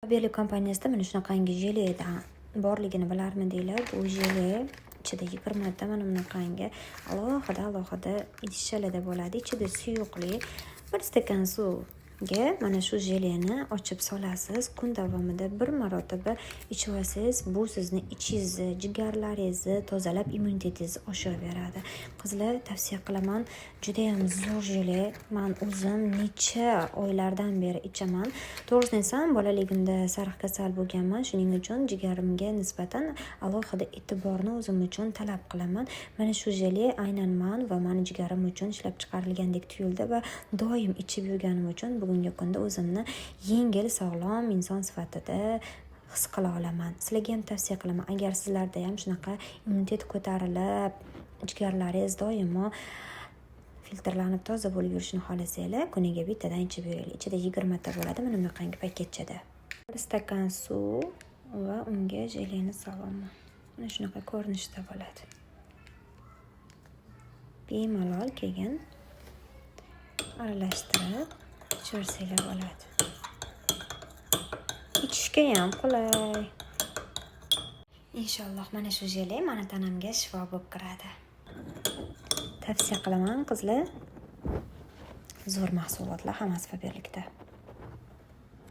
Faberlic kompaniyasida mana shunaqangi jeledan borligini bilarmidinglar? Bu jele ichida 20 ta mana bunaqangi alohida alohida idishchalarda bo'ladi. Ichida suyuqlik. Bir stakan suvga mana shu jeleni ochib solasiz. Kun davomida bir marotaba ichib olsangiz, bu sizni ichingizni, jigarlaringizni tozalab, immunitetingizni oshirib beradi. Qizlar, tavsiya qilaman, judayam zo'r jele. Man o'zim necha oylardan beri ichaman. To'g'risini aytsam, bolaligimda sariq kasal bo'lganman. Shuning uchun jigarimga nisbatan alohida e'tiborni o'zim uchun talab qilaman. Mana shu jele aynan man va mani jigarim uchun ishlab chiqarilgandek tuyuldi va doim ichib yurganim uchun bugungi kunda o'zimni yengil, sog'lom inson sifatida his qila olaman. Sizlarga ham tavsiya qilaman. Agar sizlarda ham shunaqa immunitet ko'tarilib, jigarlaringiz doimo filtrlanib, toza bo'lib yurishini xohlasanglar, kuniga bittadan ichib yuringlar. Ichida 20 ta bo'ladi mana bunaqangi paketchada. Bir stakan suv va unga jeleni solaman. Mana shunaqa ko'rinishda bo'ladi. Bemalol keyin aralashtirib ichaversanglar bo'ladi. Ichishga ham qulay. Inshaalloh, mana shu jele mani tanamga shifo bo'lib kiradi. Tavsiya qilaman, qizlar. Zo'r mahsulotlar hammasi Faberlicda.